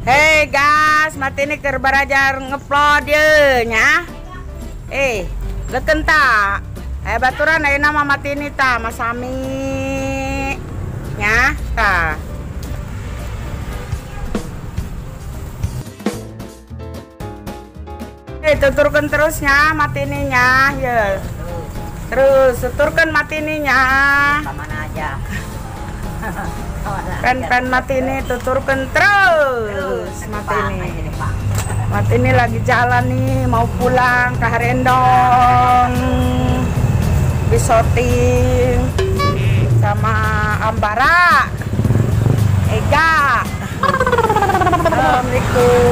Hey guys, Martini keur barajar ngeplod ye nya. Leukeun ta. Baturan ayeuna mah Martini ta, Mas Sami. Nya, ta. Tuturkeun terus nya Martini nya, ye. Terus tuturkeun Martini nya. Ka mana aja. Pen Martini tuturkan terus. Martini. Martini lagi jalan nih, mau pulang ke Harendong. Bisoting sama Ambara. Ega. Assalamualaikum.